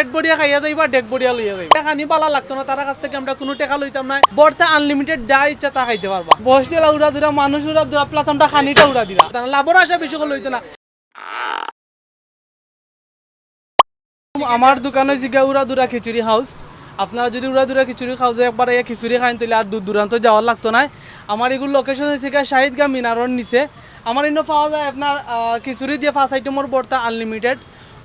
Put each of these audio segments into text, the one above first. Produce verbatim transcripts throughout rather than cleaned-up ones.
পেট ভরিয়া খাইয়া যাইবা, ডেক ভরিয়া লইয়া যাইবা। খানি বালা লাগতো না, তারার কাছ থাকি আমরা কুনু টেকা লইতাম না। ভর্তা আনলিমিটেড, যা ইচ্ছা তা খাইতে পারবা। বয়স দিলা উড়া দুরা, মানুষ উড়া দুরা, প্লাস আমরা খানিটা উড়া দিরা। তারা লাভর আশা বেশি করে লইতো না। আমার দোকান অইছে গিয়া উড়া দুরা খিচুড়ি হাউস। আপনারা যদি উড়া দুরা খিচুড়ি হাউসে একবার আইয়া খিচুড়ি খাইন, তাইলে আর দূর দূরান্ত যাওয়ার লাগতো নায়। আমার এগুর লোকেশন অইছে গিয়া শাহিদ গাম মিনারর নিচে। আমার ইনো পাওয়া যায় আপনার, আহ, খিচুড়ি দিয়া পাঁচ আইটেমর ভর্তা আনলিমিটেড।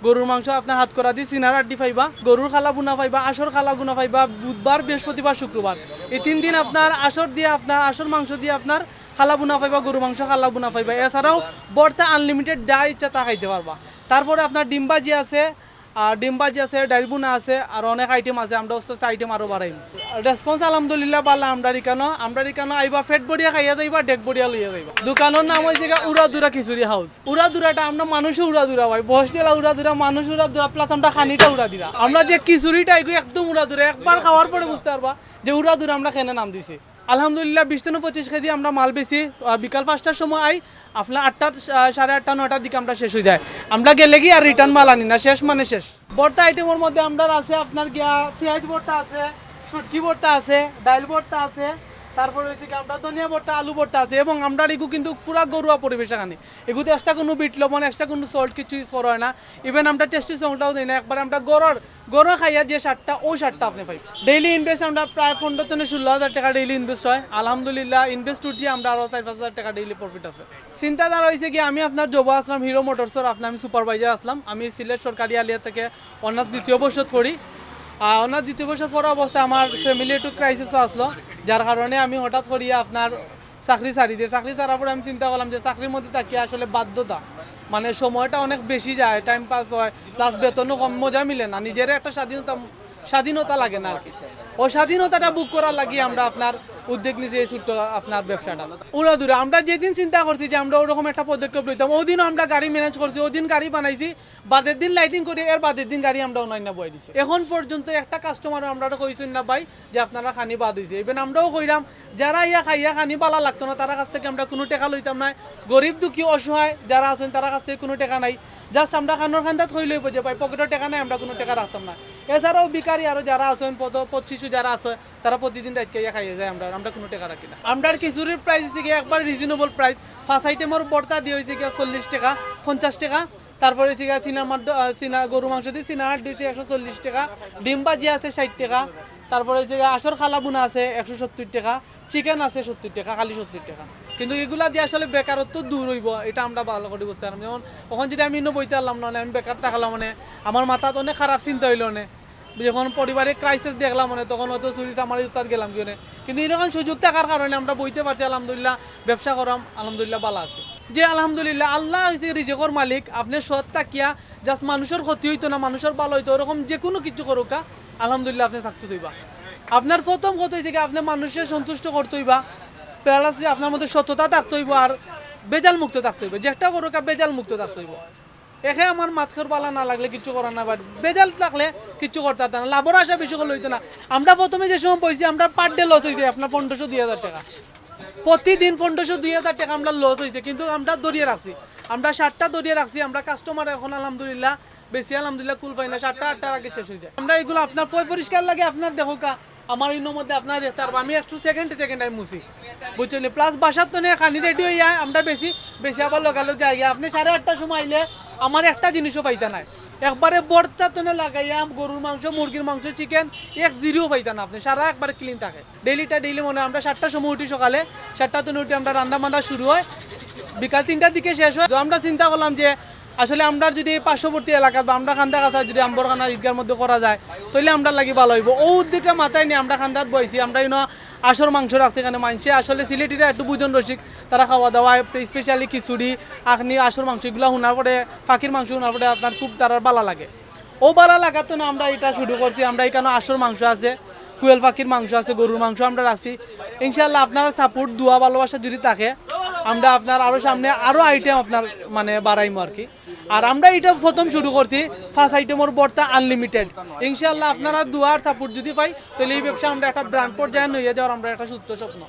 গরুর মাংস আপনার হাত করা দি সিনার আড্ডি পাইবা, গরুর খালা বুনা পাইবা, আঁশর খালা বুনা পাইবা, বুধবার, বৃহস্পতিবার, শুক্রবার। এই তিন দিন আপনার আঁশর দিয়া আপনার আঁশর মাংস দিয়া আপনার খালা বুনা পাইবা, গরু মাংস খালা বুনা পাইবা। এছাড়াও ভর্তা আনলিমিটেড, যা ইচ্ছা তা খাইতে পারবা। তারপরে আপনার ডিম ভাজি আছে, আর ডিম ভাজি আছে, ডাইল বুনা আছে, আর অনেক আইটেম আছে। আমরা আস্তে আস্তে আইটেম আরো বাড়াইমু। রেসপন্স আলহামদুলিল্লাহ বালা আমরার ইকানো। আমরার ইকানো আইবা, পেট ভরিয়া খাইয়া যাইবা, ডেক ভরিয়া লইয়া যাইবা। দোকানর নাম অইছে গিয়া উড়া দুরা খিচুড়ি হাউস। উড়া দুরাটা আমরা মানুষও উড়া দুরা ভাই, বয়স দিলা উড়া দুরা, মানুষ উড়া দুরা, প্লাস আমরা খানিটা উড়া দিরা। আমরা যে খিচুড়িটা এগু একদম উড়া দুরা, একবার খাওয়ার পরে বুঝতে পারবা যে উড়া দুরা আমরা কেনে নাম দিছি। আলহামদুলিল্লাহ, বিশ টন পঁচিশ কেজি আমরা মাল বেচি। আহ, বিকাল পাঁচটার সময় আই, আপনার আটটা, আহ, সাড়ে আটটা, নয়টার দিকে আমরা শেষ অই যায়। আমরা গেলে কি আর রিটার্ন মাল আনি না, শেষ মানে শেষ। ভর্তা আইটেমর মধ্যে আমরার আছে আপনার গিয়া পেঁয়াজ ভর্তা আছে, শুটকি ভর্তা আছে, ডাইল ভর্তা আছে, তারপরে অইছে কি আমরা ধনিয়া ভর্তা, আলু ভর্তা আছে। এবং আমরার এগু কিন্তু পুরা ঘরোয়া পরিবেশ এখানে। এগুতে এক্সট্রা কুনু বিট লবণ, এক্সট্রা কুনু সল্ট কিছু ইউজ করা অয় না। ইভেন আমরা টেস্টি সল্টটাও দেই না, একবারে আমরা ঘরর, ঘরর খাইয়া যে স্বাদটা, অউ স্বাদটা আপনে পাইবা। ডেইলি ইনভেস্ট আমরা প্রায় পনরো থনে ষোলো হাজার টেকা ডেইলি ইনভেস্ট অয়। আলহামদুলিল্লাহ, ইনভেস্ট উঠিয়া আমরা আরো চাইর পাঁচ হাজার টেকা ডেইলি প্রফিট আছে। চিন্তাধারা অইছে কি, আমি আপনার জব আছলাম হিরো মোটরসর, আপনার আমি সুপারভাইজার আছলাম। আমি সিলেট সরকারি আলিয়া থাকি অনার্স দ্বিতীয় বর্ষত পড়ি। আর অনার্স দ্বিতীয় বর্ষত পড়া অবস্থায় আমার ফ্যামিলি একটু ক্রাইসিসও আছলো, যার কারণে আমি হঠাৎ করিয়া আপনার চাকরি ছাড়ি দেই। চাকরি ছাড়ার পরে আমি চিন্তা করলাম যে চাকরির মধ্যে থাকিয়া আসলে বাধ্যতা, মানে সময়টা অনেক বেশি যায়, টাইম পাস অয়, প্লাস বেতনও কম, মজা মিলে না, নিজেরে একটা স্বাধীনতা, স্বাধীনতা লাগে না আর কি। অউ স্বাধীনতাটা ভোগ করার লাগি আমরা আপনার উদ্যোগ নিছি এই ছোট্ট আপনার ব্যবসাটা। উড়া দুরা আমরা যেদিন চিন্তা করছি যে আমরা ওরকম একটা পদক্ষেপ লইতাম, ওদিনও আমরা গাড়ি ম্যানেজ করছি, ওদিন গাড়ি বানাইছি, বাদের দিন লাইটিং করি, এর বাদের দিন গাড়ি আমরা অনলাইনে বই দিছি। এখন পর্যন্ত একটা কাস্টমারও আমরা কইছইন না ভাই যে আপনারা খানি বাদ অইছে। ইভেন আমরাও কইরাম, যারা ইয়া খাইয়া খানি বালা লাগতো না, তারার কাছ থাকি আমরা কুনু টেকা লইতাম না। গরিব দুঃখী অসহায় যারা আছইন, তারার কাছ থাকি কুনু টেকা নাই। জাস্ট আমরা কানর কান্দাত কই লইব যে ভাই পকেটো টেকা নাই, আমরা কুনু টেকা রাখতাম না। এছাড়াও ভিখারি আরো যারা আছইন, পদ-, পথশিশু যারা আছে, তারা প্রতিদিন রাইত খাইয়া খাইয়া যায়, আমরা, আমরা কুনু টেকা রাখি না। আমরার খিচুড়ির প্রাইস অইছে গিয়া একবার রিজনেবল প্রাইস। পাঁচ আইটেমর ভর্তা দিয়া অইছে গিয়া চল্লিশ টেকা, পঞ্চাশ টেকা। তারপরে অইছে গিয়া সিনার মাংস, আহ, সিনা, গরু মাংস দিয়া সিনার আড্ডি অইছে একশো চল্লিশ টেকা, ডিম ভাজি আছে ষাইট টেকা, তারপরে অইছে গিয়া আঁশর খালা বুনা আছে একশো সত্তইর টেকা, চিকেন আছে সত্তইর টেকা, খালি সত্তইর টেকা। কিন্তু ইগুলা দিয়া আসলে বেকারত্ব দূর অইবো, ইটা আমরা বালা করি বুঝতে পারলাম। যেমন অখন যদি আমি ইনো বইতে পারলাম না, মানে আমি বেকার থাকলাম, মানে আমার মাথাত অনেক খারাপ চিন্তা অইলো, মানে যখন পারিবারিক ক্রাইসিস দেখলাম, মানে তখন হয়তো চুরি চামারি উতাত গেলাম কি, মানে। কিন্তু ইরকম সুযোগ থাকার কারণে আমরা বইতে পারছি, আলহামদুলিল্লাহ, ব্যবসা করাম, আলহামদুলিল্লাহ, বালা আছি। যে আলহামদুলিল্লাহ, আল্লাহ অইছে রিজিকর মালিক, আপনে সৎ থাকিয়া just মানুষর ক্ষতি অইতো না, মানুষর বালা অইতো, ওরকম যে কুনু কিছু করুক্কা, আলহামদুলিল্লাহ, আপনে সাকসেস অইবা। আপনার প্রথম কথা অইছে কি, আপনে মানুষরে সন্তুষ্ট করতে অইবা, প্লাস যে আপনার মধ্যে সততা থাকতে অইবো, আর বেজাল মুক্ত থাকতে অইবো। যেটা করুক্কা, বেজাল মুক্ত থাকতে অইবো। একে আমার মাতখের বালা না লাগলে কিচ্ছু করার না, but বেজাল থাকলে কিচ্ছু করতে পারতাম না। লাভর আশা বেশি করে লইতো না। আমরা প্রথমে যে সময় বইছি, আমরা পার ডে লস অইছে আপনার পনেরোশো দুই হাজার টেকা, প্রতিদিন পনেরোশো দুই হাজার টেকা আমরা লস অইছে, কিন্তু আমরা ধরিয়া রাখছি, আমরা সাতটা ধরিয়া রাখছি। আমরা কাস্টমার এখন আলহামদুলিল্লাহ বেশি, আলহামদুলিল্লাহ কুল পাই না, সাতটা আটটার আগে শেষ অই যায়। আমরা ইগুলা আপনার পয় পরিষ্কার লাগে, আপনার দেখুক্কা, আমার ইনোর মধ্যে আপনারা দেখতে পারবা, আমি একটু সেকেন্ডে সেকেন্ড আমি মুছি, বুঝছইন নি? প্লাস বাসার তনে খানি রেডি অইয়া আমরা বেশি, বেশি আবার লগালগ যাই গিয়া। আপনে সাড়ে আটটার সময় আইলে আমার একটা জিনিসও পাইতা নায়, একবারে ভর্তা তনে লাগাইয়া গরুর মাংস, মুরগির মাংস, চিকেন, এক জিরিও পাইতা না আপনে, সারা একবারে ক্লিন থাকে। ডেইলিটা ডেইলি মনে অয় আমরা সাতটার সময় উঠি, সকালে সাতটা তনে উঠি, আমরা রান্না বান্না শুরু অয়, বিকাল তিনটার দিকে শেষ অয়। তো আমরা চিন্তা করলাম যে আসলে আমরার যদি পার্শ্ববর্তী এলাকাত বা আমরার কান্দাকাছা যদি আম্বরখানা ঈদগাহর মধ্যে করা যায়, তাইলে আমরার লাগি বালা অইবো। অউ উদ্যোগটা মাথায় নিয়া আমরা কান্দাত বইছি। আমরা ইনো আঁশর মাংস রাখছি, এখানে মানষে আসলে সিলেটিরা একটু বুঝন রসিক, তারা খাওয়া দাওয়া, specially খিচুড়ি, আখনি, আঁশর মাংস, ইগুলা হুনার পরে, পাখির মাংস হুনার পরে আপনার খুব তারার বালা লাগে। অউ বালা লাগার তনে আমরা ইটা শুরু করছি। আমরা ইখানো আঁশর মাংস আছে, কুয়েল পাখির মাংস আছে, গরুর মাংস আমরা রাখছি। ইনশাআল্লাহ আপনারার সাপোর্ট, দোয়া, ভালোবাসা যদি থাকে, আমরা আপনার আরো সামনে আরো আইটেম আপনার মানে বাড়াইমু আর কি। আর আমরা ইটা প্রথম শুরু করছি, পাঁচ আইটেমর ভর্তা আনলিমিটেড। ইনশাআল্লাহ আপনারার দোয়ার সাপোর্ট যদি পাই, তাইলে ই ব্যবসা আমরা একটা ব্র্যান্ড পর্যায়ে নিয়া যাওয়ার আমরা একটা সুপ্ত স্বপ্ন।